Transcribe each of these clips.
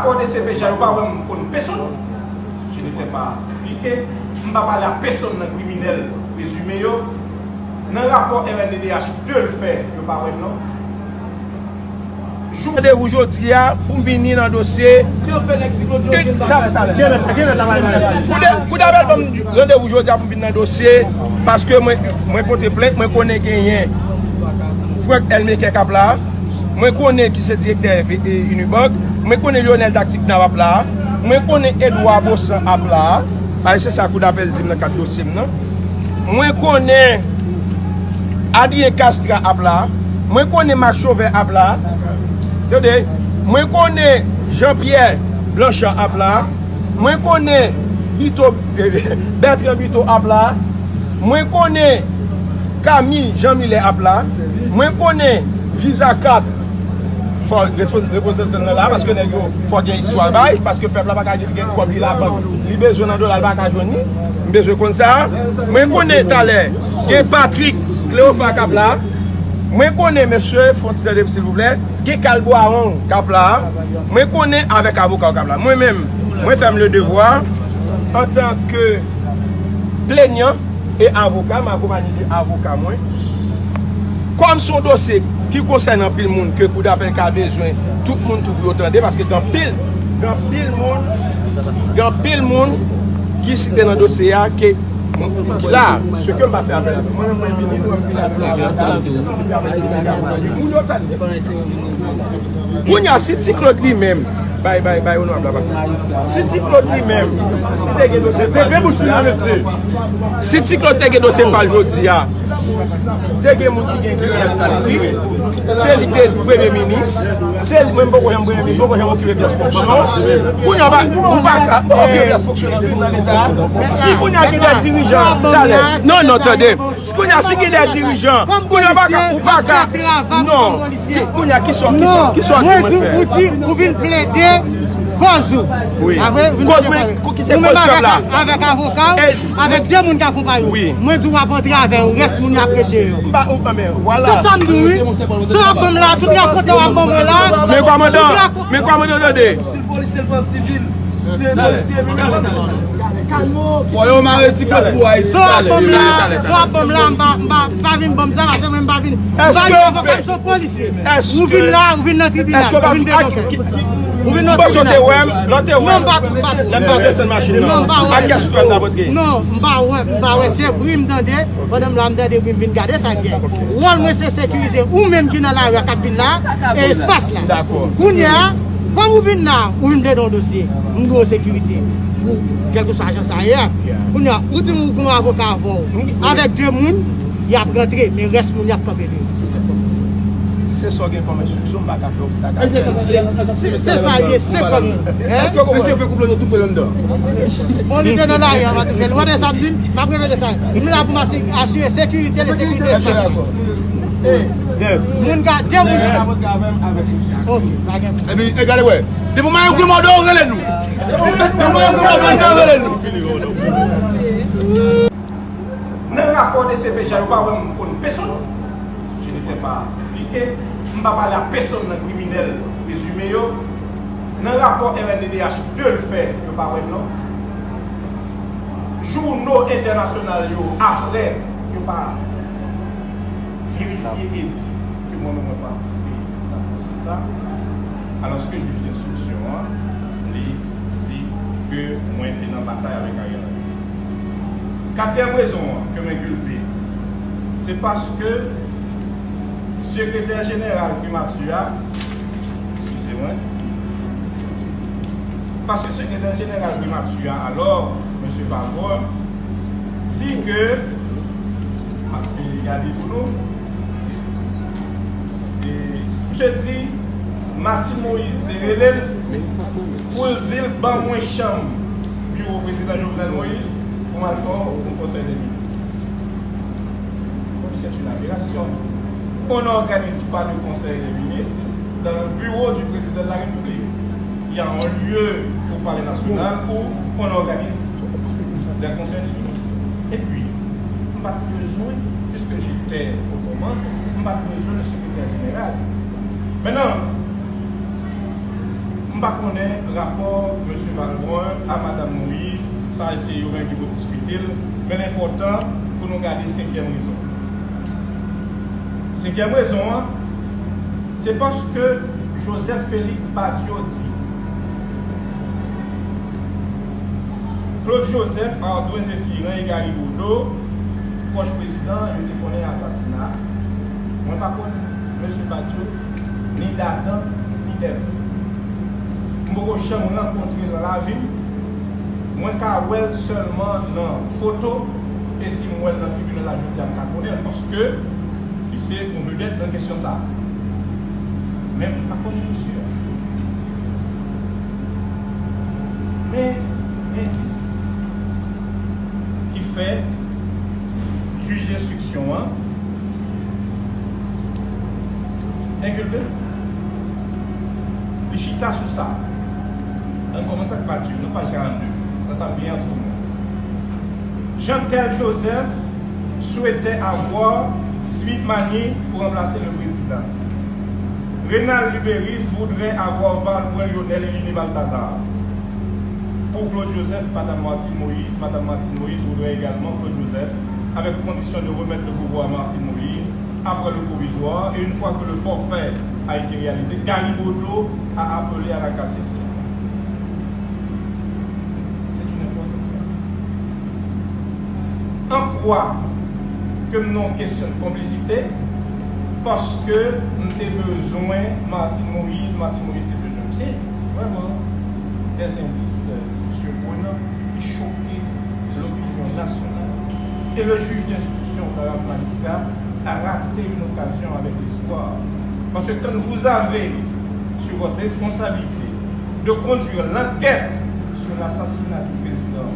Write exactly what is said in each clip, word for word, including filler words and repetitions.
Rapò D C P J A yo pa wè m konn pèsonn. Je n'étais pas impliqué. M pa pale a pèsonn nan kriminèl prezime yo. Nan rapò R N D D H de l fè, yo pa wè m non. Jou randevou jodi a pou m vini nan dosye. Talè, talè. Kou de- kou dabèl ban m randevou jodi a pou m vin nan dosye, paske mwen, mwen pote plent, mwen konnen genyen Frank Elmeker k ap la. Mwen konnen ki se direktè, e, e, Unibank. Mwen konnen Lionel Tactic nan ap la. Mwen konnen Edouard Baussan ap la. Paske se sa koudapèl di m nan kad dosye m nan. Mwen konnen Adrien Castra ap la. Mwen konnen Marc Chauvin ap la. Tande, mwen konnen Jean Pierre Blanchard ap la. Mwen konnen Bito, Bertrand Bito ap la. Mwen konnen Camille Jean Miller ap la. Mwen konnen Visa Kat. Fò repre- reprezantan nan la, paske nèg yo fò gen istwa bay, paske pèp la pa ka gen kòb li labank, li bezwen nan dola, li pa ka jwenn li. M bezwen konn sa. Mwen konnen talè gen Patrick Cléophas k ap la. Mwen konnen mesye, fon ti tande m silvouplè, gen Kalbo Aaron k ap la. Mwen konnen avèk avoka k ap la. Mwen menm, mwen fè m le devwa antanke plenyan e avoka, m akonpaye de avoka mwen. Kòm se yon dosye ki konsène anpil moun, ke koudapèl ka bezwen tout moun tou pou yo tande, paske gen anpil, gen anpil moun, gen anpil moun ki site nan dosye a ke ki la. Se ke m pa fè apèl avè mwen menm, mwen vini, mwen vini avèk moun yo tande. Kounye a, si Ti Claude li menm, bay, bay, bay onorab la pase. Si Ti Claude li menm, li te gen dosye pa l jodi a, si Ti Claude te gen dosye pa l jodi a, te gen moun ki gen pyès kalkil, se li te premye minis, se li, mwen m poko janm premye minis, m poko janm okipe pyès fonksyon. Kounye a, ou pa, ou pa ka okipe pyès fonksyon nan leta. Si kounye a gen de dirijan, talè. Non, non, tande. Si kounye a, si gen de dirijan, kounye a, ou pa ka, ou pa ka, non. Kounye a, ki sòt, ki sòt, ki sòt mwen fè? Ou di, ou vin plede kòz ou. Wi. Kòz mwen, ki se kòz pèp la? Ou menm avèk, avèk avoka w, avèk de moun k akonpaye w. Wi. Mwen di w ap antre avè yo, rès moun yo ap ret deyò. M pa, ou, men, vwala. Se sa m di w, wi. Sa w ap ban m la, tout rapò w ap ban mwen la. Men kòmandan, men kòmandan, tande. Polisye l pran sivil. Se polisye li menm. Fò yo mare ti pèp pou a isi. Sa w ap ban m la, sa w ap ban m la, m pa, m pa, m pa vin ban m sa, paske mwen m pa vin, m pa vin avoka, m se yon polisye. Ou vin la, ou vin nan tribinal, ou vin devan kè. Ou vin nan tribinal. Non, m pa, m pa. Lè m pa desann machin nan. Non, m pa wè. Ak kiyès ou pral rakontre? Non, m pa wè, m pa wè. Se bri m tande. Pandan m la, m tande bri, m vin gade sa k gen. Wòl mwen se sekirize ou menm ki nan lari a k ap vin la, e espas la. Dakò. Kounye a, kòm ou vin la, ou vin plede yon dosye, m gen yon sekirite pou kèlkeswa ajan sa ye a. Kounye a, ou di m ou gen yon avoka avè w. Avèk de moun, y ap rantre, men rès moun y ap kanpe deyò. Se senp kòm. Si se sa w gen kòm enstriksyon, m pa ka fè w sa. Se, se sa ye, se kòm. Èske w konprann? Èske w fè koup la, nou toufe l anndan? Bon, li te nan lari a, m a toufe l. Ou tande sa m di? M ap repete sa. M la pou m asi-, asire sekirite, de sekirite espas la. Moun ka, de moun ka. Ok, pa gen. Epi, e gade wè. Depi w mayon grimòde, w rele nou. Depi w mayon grimòde, w rele nou. Nan rapò de C P J A, yo pa wè m konn pèsonn. Je n'étais pas impliqué. M pa pale a pèsonn nan kriminèl prezime yo. Nan rapò R N D D H de l fè, yo pa wè m non. Jounal entènasyonal yo, apre, yo pa verifye e di ke mwen menm mwen patisipe nan pwosè sa, alòske jij enstriksyon an, li di ke mwen te nan batay avèk Ariel Henry. Katriyèm rezon an ke m engilpe, se paske sekretè jeneral primati a, eskize mwen, paske sekretè jeneral primati a, alò, mesye Valmore, di ke, m ap eseye gade pou nou, e, misye di, Martine Moïse te rele l pou l di l, ban mwen chanm biwo prezidan Jovenel Moïse pou m al fè yon konsèy de minis. C'est une aberration. On n'organise pas de conseil des ministres dans le bureau du président de la République. Il y a un lieu au Palais national où on organise des conseils des ministres. Et puis, m pa t bezwen, puisque j'étais aux commandes, m pa t bezwen le secrétaire général. Maintenant, m pa konnen rapò mesye Valbrun a madanm Moïse, sa se yo menm ki pou diskite l, men l enpòtan pou nou gade senkyèm rezon. Senkyèm rezon an, se paske Joseph Félix Badio di Claude Joseph, Ardouin Zéphirin e Gary Bodeau, pwòch prezidan, yo te konnen asasina. Mwen pa konn mesye Badio, ni d Adan, ni d Èv. M poko janm rankontre l nan lavi m. Mwen ka wè l sèlman nan foto, e si m wè l nan tribinal la jodi a, m ka konnen l, paske li se yon vedèt nan kesyon sa a. Men m pa konnen mesye a. Men endis ki fè jij enstriksyon an enkilpe l. Li chita sou sa. Ann kòmanse ak Matye, nan paj karannde, nan sa m gen ant nou. Jeantel Joseph souhaitait avoir Smith Magny pour remplacer le président. Renald Lubérice voudrait avoir Valbrun Lionel éliminé Balthazar. Pour Claude Joseph, Madame Martine Moïse, Madame Martine Moïse voudrait également Claude Joseph, avec condition de remettre le pouvoir à Martine Moïse après le provisoire, et une fois que le forfait a été réalisé, Gary Bodeau a appelé à la cassis. C'est du n'importe quoi. An kwa ke m nan yon kesyon de konplisite, paske m te bezwen Martine Moïse, Martine Moïse te bezwen m. Se vrèman des indices, euh, surprenants ki choke l'opinion nationale. Et le juge d'instruction, brave magistrat, a raté une occasion avec l'espoir. Parce que quand vous avez sur votre responsabilité de conduire l'enquête sur l'assassinat du président,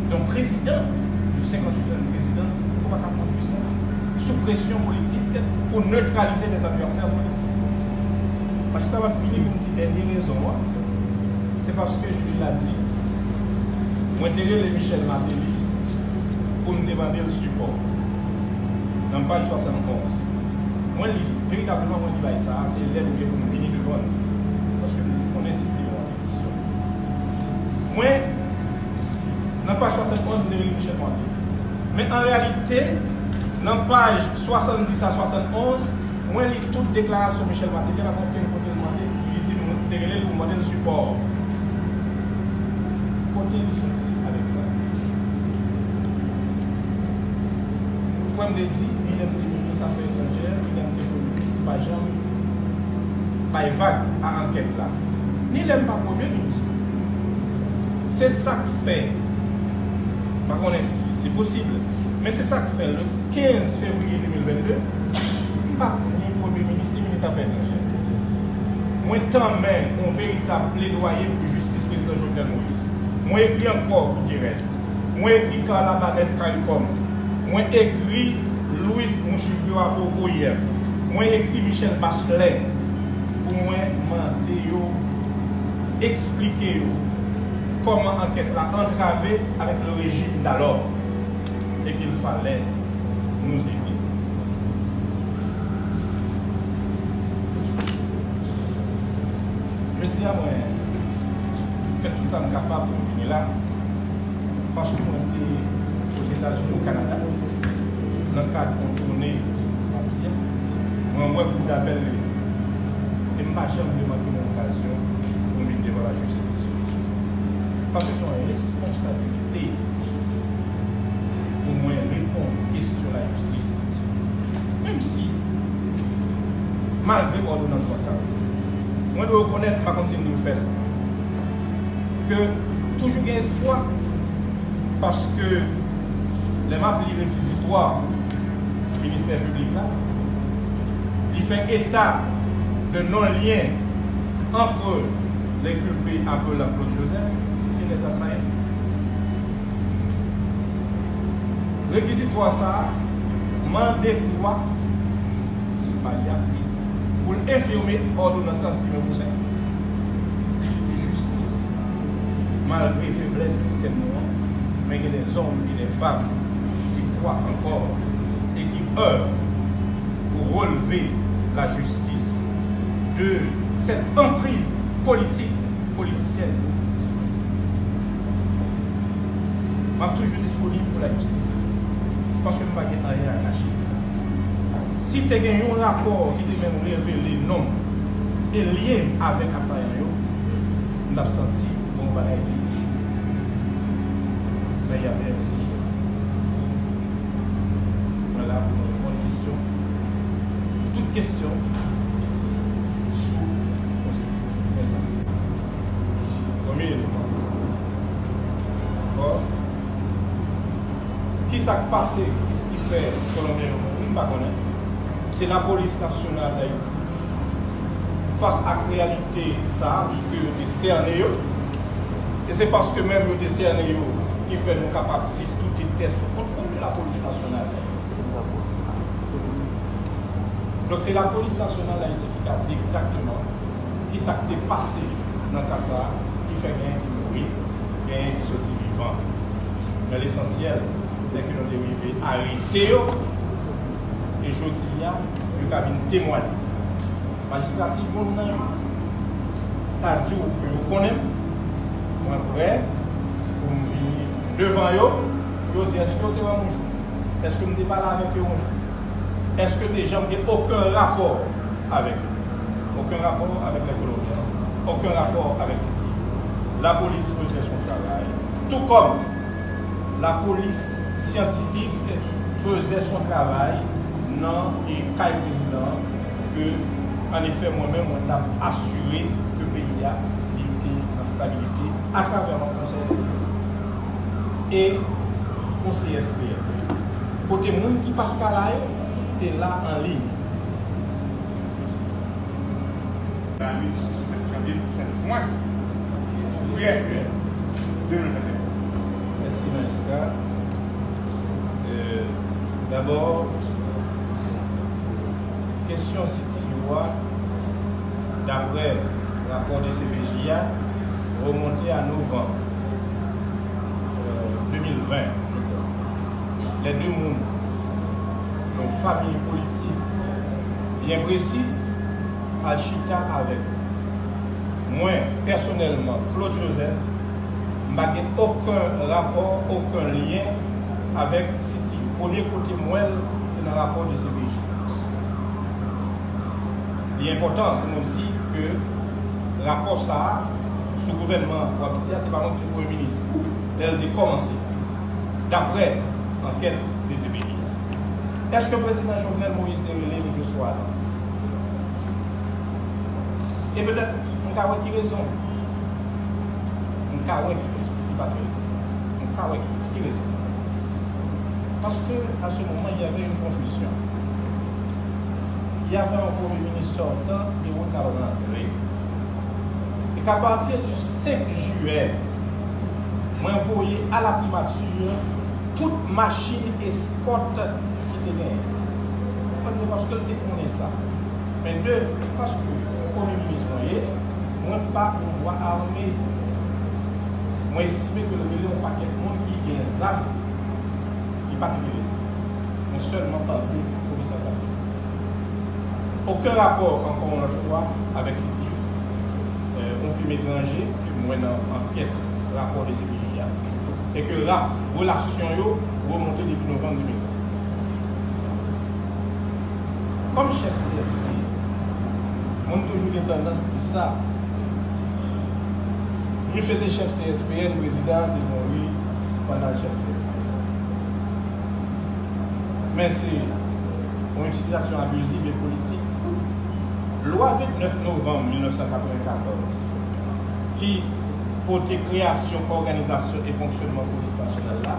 d'un président, du cinquante-huitième président, ou pa ka kondui sa sou presyon politik pou netralize des adversaires politiques. Majistra, m ap fini pou m di dènye rezon an, se paske jij la di, mwen te rele Michel Martelly pou m te mande l sipò. Nan paj swasann onz. Mwen li, veritableman, mwen li bagay sa a, se lè m gen pou m vini devan l. Paske m konnen se te yon Mwen, nan paj swasann onz, m te rele Michel Martelly. Men an reyalite, nan paj swasanndis a swasann onz, mwen li tout deklarasyon Michel Martelly, pa gen okenn kote l mande, li di m te rele l pou mande l sipò. Kote li soti avèk sa? Ou kwè m te di, ni lè m te minis afè etranjè, ni lè m te premye minis, li pa janm bay vag a ankèt la. Ni lè m pa premye minis. Se sa k fè, m pa konnen si se posib, men se sa k fè le kenz fevriye de mil vennde, m pa t ni premye minis, ni minis afè etranjè. Mwen tanmen yon veritab pledwaye pou jistis prezidan Jovenel Moïse. Mwen ekri ankò Guterres. Mwen ekri Carla Banet, CARICOM. Mwen ekri Louis Mouchikyo a O I F. Mwen ekri Michelle Bachelet pou mwen mande yo, eksplike yo kòman ankèt la antrave avèk le régime d'alors et qu'il fallait nous aider. Jodi a, mwen fè tout sa m kapab pou m vini la, paske mwen te Ozetazini, o Kanada, nan kad yon toune pati a, mwen wè kou dapèl rele m. E m pa janm vle manke yon okazyon pou m vin devan lajistis sou kesyon sa. Paske se yon responsabilite pou mwen reponn kesyon lajistis. Menm si, malgre òdonans vant la, mwen dwe rekonèt, m pa konn si m dwe fè l, ke toujou gen espwa, paske lè m ap li rekizitwa ministè piblik la, li fè état de non-lien entre les culpés appelant Claude Joseph et les assaillants. Rekizitwa sa a mande kou a, se pa li a, pou l enfime òdonans la, si men pou sa. Se jistis, malgre feblès sistèm nou an, men gen des hommes et des femmes qui croient encore et qui œuvrent pour relever la justice de cette emprise politique M ap toujou disponib pou lajistis, paske m pa gen anyen a kache. Si te gen yon rapò ki te menm revele non m e lyen m avèk asayan yo, m t ap santi gen yon bagay ki louch. Men y a byen yon sou. Mwen la pou mwen reponn kesyon, tout kesyon sou konsesyon. Men sa. Premye eleman. Dakò? Kisa k pase? Kisa ki fè Kolonbyen yo mouri? M pa konnen. Se Lapolis Nasyonal Dayiti. Fas ak reyalite sa a, piske yo te sène yo, e se paske menm yo te sène yo ki fè nou kapab di tout etè sou kontwòl de Lapolis Nasyonal Dayiti. Donk, se Lapolis Nasyonal Dayiti ki ka di egzakteman kisa k te pase nan ka sa a, ki fè genyen ki mouri, genyen ki soti vivan. Men lesansyèl, se ke nou te rive arete yo, e jodi a, yo ka vin temwaye. Majistra, si youn nan yo ta di w ke yo konnen m, mwen prè pou m vini devan yo, pou yo di, èske yo te wè m yon jou? Èske m te pale avèk yo yon jou? Èske te janm gen okenn rapò avèk yo? Okenn rapò avèk lè Kolonbyen, okenn rapò avèk City. Lapolis faisait son travail, tout comme lapolis syantifik faisait son travay nan, e, kay prezidan an, ke, an efè, mwen menm, mwen t ap asire ke peyi a, li te nan stabilite atravè yon konsèy de minis e yon C S P M, kote moun ki pa t ka la yo te la an liy. Nan mil sis sou tèt Janvye, Sent Mwen, premye jiyè de mil venteyen. Mèsi, Majistra. Euh, dabò, kesyon City yo a, daprè rapò de C P J a, remonte a novanm, euh, de mil ven, je crois. Lè de moun, yon fanmi politik byen presiz, al chita avèk mwen, pèsonèlman, Claude Joseph, m pa gen okenn rapò, okenn lyen avèk City. Premye kote m wè l, se nan rapò de C P J. Li enpòtan pou nou di ke rapò sa a, sou gouvènman w ap di a, se pa mwen ki te premye minis lè l te kòmanse, daprè ankèt de C P J. Èske prezidan Jovenel Moïse te rele m jou swa a? E petèt, m ka wè ki rezon. M ka wè ki rezon. Li pa t rele m. M ka wè ki, ki rezon. Parce que, à ce moment, il y avait une confusion. Il y avait un premier ministre sortant et l'autre à la rentrée. Et qu'à partir du cinq juillet, mwen voye à la primature tout machin eskòt ki te genyen. Mwen se paske l te konnen sa. Men de, paske premye minis mwen ye, mwen pa yon bwa ame. Mwen estime ke l rele yon pakèt moun ki gen zam, li pa te rele. Mwen sèlman panse komisè Fabien. Okenn rapò, ankò yon lòt fwa, avèk City. Euh, yon fim etranje, ke m wè nan ankèt rapò de C P J a, e ke rap, relasyon yo remonte depi novanm de mil ven. Kòm chèf C S P, moun toujou gen tandans di sa. Misye te chèf C S P N, prezidan an te mouri pandan l chèf C S P N. Men se yon itilizasyon abiziv e politik. Lwa vennèf novanm mil nèf san katrevenkatòz ki pote kreyasyon òganizasyon e fonksyònman polis nasyonal la,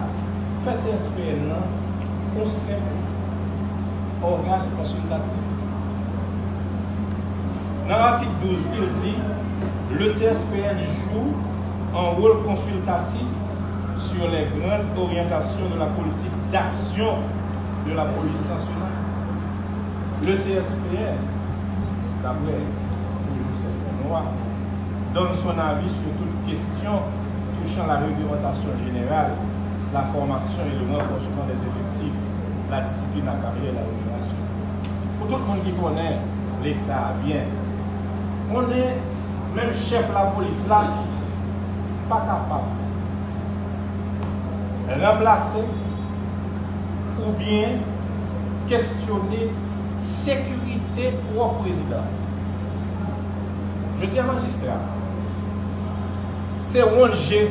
fè C S P N nan yon senp ògàn konsiltatif. Nan atik douz, il dit, le C S P N joue un rôle consultatif sur les grandes orientations de la politique d'action de la police nationale. Le C S P N, d'après Joseph Benoît, donne son avis sur toute question touchant la réglementation générale, la formation et le renforcement des effectifs, la discipline, la carrière et la rémunération. Pou tout moun ki konnen Leta byen, konnen menm chèf lapolis la pa kapab ranplase oubyen kesyone sekirite pwòp prezidan. Jodi a, majistra, se wont je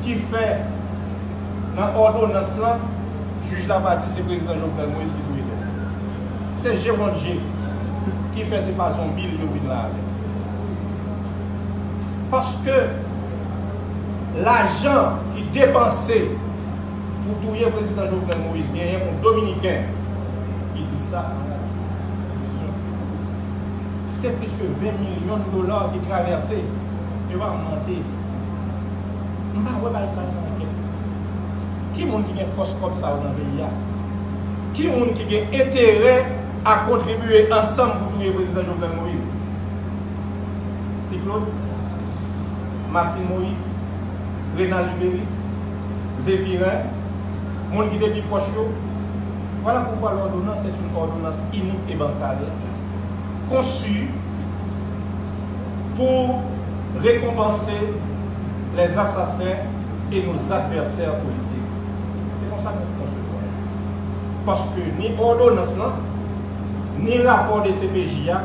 ki fè nan òdonans lan, jij la pa di se prezidan Jovenel Moïse ki touye tèt li. Se je wont je ki fè se pa zonbi l yo vin la avè l. Paske lajan ki depanse pou touye prezidan Jovenel Moïse genyen yon Dominiken ki di sa nan radyo. Se plis ke ven milyon dola ki travèse. Yo pa mande. M pa wè bagay sa nan ankèt. Ki moun ki gen fòs kòb sa yo nan peyi a? Ki moun ki gen enterè a kontribye ansanm pou touye prezidan Jovenel Moïse? Ti Claude, Martine Moïse, Renald Lubérice, Zéphirin, moun ki te pi pwòch yo. Voilà pourquoi l'ordonnance est une ordonnance inique et bancale, conçue pour récompenser les assassins et nos adversaires politiques. Se konsa nou konsevwa. Paske ni òdonans lan, ni rapò de C P J a,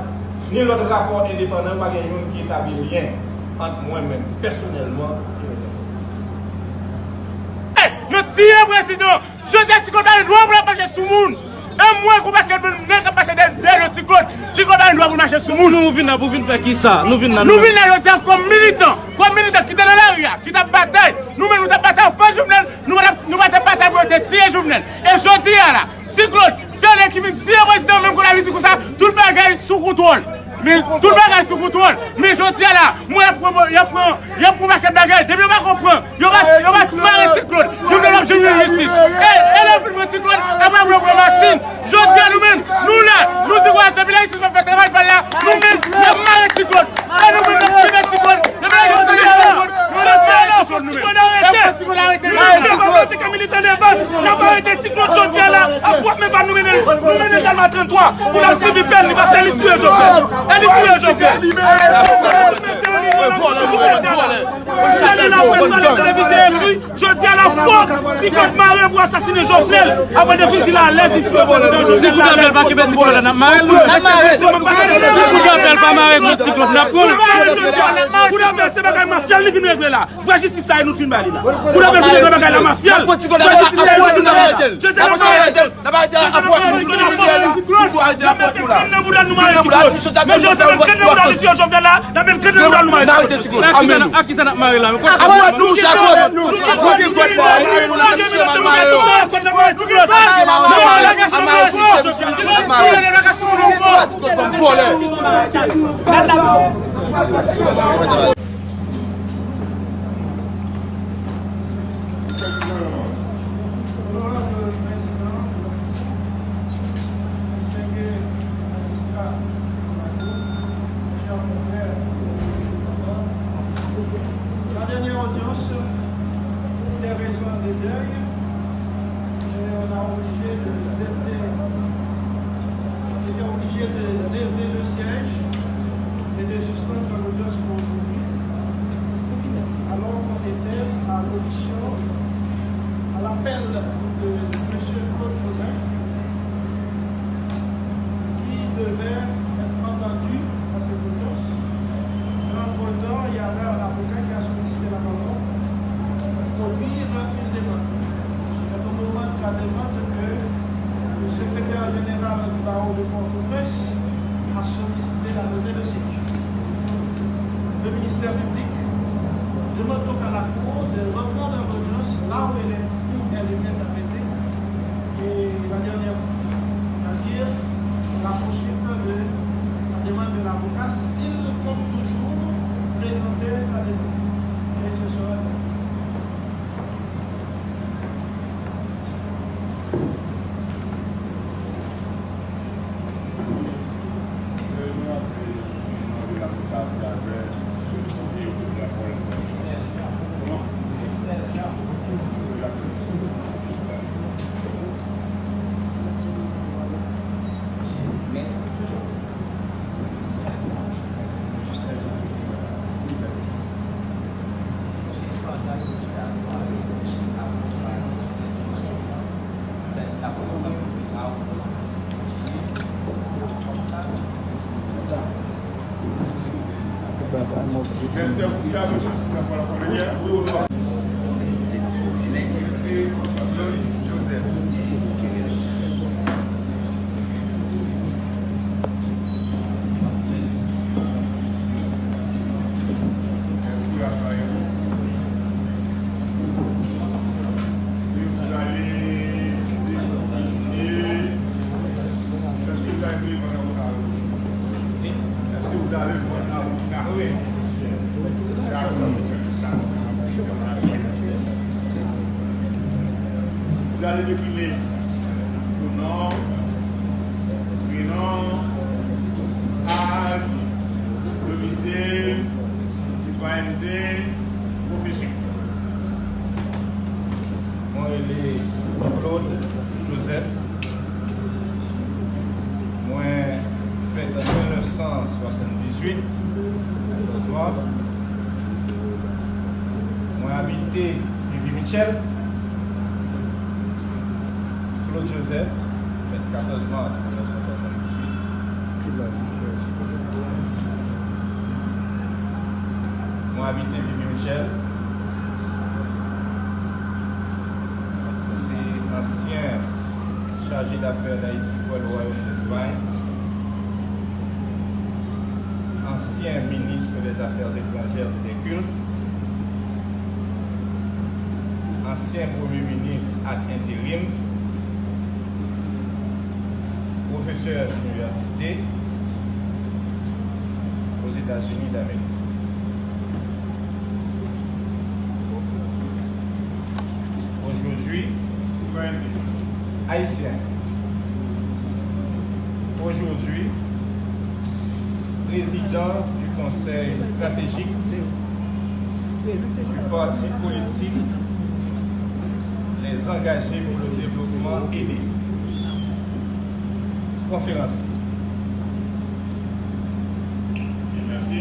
ni lòt rapò endepandan, pa gen youn ki etabli lyen ant mwen menm, pèsonèlman, e lèzasasen. Hey, nou tiye prezidan! Jodi a, Ti Claude pa gen dwa pou l ap mache sou moun! E mwen, kou pakèt moun nèg k ap mache dèyè, dèyè Ti Claude, Ti Claude pa gen dwa pou l mache sou moun! Nou vin la pou vin fè kisa? Nou vin la, nou vin la jodi a kòm militan, kòm militan ki te nan lari a, ki t ap batay. Nou menm, nou t ap batay anfas Jovenel, nou pa t ap, nou pa t ap batay pou yo te tiye Jovenel. E jodi a la, Ti Claude, se lè ki vin tiye prezidan menm kounye a li di konsa, tout bagay sou kontwòl. Men tout bagay sou kontwòl. Men jodi a la, mwen y ap pran, y ap pran, y ap pran pakèt bagay. Depi yo pa konprann, yo pa, yo pa mare Ti Claude. Jovenel ap jwenn jistis. E, e lè yo fin pran Ti Claude, apre yo pran machin. Jodi a nou menm, nou la, nou di konsa depi lè jistis pa fè travay pa l la, nou menm, y ap mare Ti Claude. E nou menm, n ap tiye Ti Claude. Depi lè jistis pa fè travay, nou mare Ti Claude nou menm. Jodi a la, fòk Ti Claude arete. Nou menm, nou menm, antanke militan de baz, n ap arete Ti Claude jodi a la, a pwòp men pa nou mennen l, nou mennen l Dèlma trannntwa, pou l al sibi pèn li, paske li touye Jovenel. E li touye Jovenel. Se li laprès pale, televize ekri, jodi a la fòk Ti Claude mare pou asasinen Jovenel. Apre l te fin di l alèz, li touye prezidan Jovenel. Si kout apèl pa kenbe Ti Claude la, n ap mare l nou menm. Si kout apèl pa mare Ti Claude, n ap pran l. Kout apèl, se bagay mafya li vin regle la. Vrè jistis sa e nou t fin ba li la. Pou n ap vin regle bagay la mafya l. Vrè jistis sa e nou t fin ba li la. Jezi la pa arete l. N ap arete l apre nou, nou arete apre nou la. N ap met grenn nan bouda nou mare Ti Claude. Menm jan yo te met grenn nan bouda Jovenel la, n ap met grenn nan bouda nou mare Ti Claude. Amèn. Ak kisa n ap mare la? Apre nou, se apre nou. Apre nou, nou gen nou mare nou la, n ap mare yo. N ap mare yo sou chèf, sou chèf, n ap mare yo. Vòlè. Onorab Prezidan, distenge majistra, chè konfrè, la dènyè odyans, pou dè rezon de dèy, euh, on a obligé de, de, de, on était obligé de lever le siège et de suspendre l'audience pour aujourd'hui, alors qu'on était à l'audition, à l'appel de monsieur Claude Joseph, qui devait être entendu à cette audience. Mais entre-temps, il y avait un avocat qui a sollicité la parole pour produire une demande. C'est au moment de sa demande que le secrétaire général du barreau de Port-au-Prince a sollicité la levée de siège. Le ministère public demande donc à la Cour de reprendre l'audience là où elle est, où elle était arrêtée. Et la dernière fois, c'est-à-dire la poursuite de la demande de l'avocat, s'il compte toujours présenter sa demande. Et ce sera Mèsi a Bondye, mèsi a Bondye. Gade defile. Tounò, prenon, aj, domicile, citoyenneté, profession. Mwen rele Claude Joseph. Mwen fèt an mil nèf san swasanndizuit, katòz mas. Mwen abite Vivi Mitchell. Claude Joseph, fèt katòz mas mil nèf san swasanndizuit. Mwen abite Vivi Mitchell. Mwen se ansyen chaje dafè Dayiti pou Wayòm Lespay, ansyen minis dè zafè etranjè e dè kilt, ansyen premye minis ad enterim, pwofesè inivèsite Ozetazini Damerik. Aujourd'hui, haïtien. Aujourd'hui, président du conseil stratégique du parti politique Les Engagés pour le Développement, EDDI. Conférencier. Merci.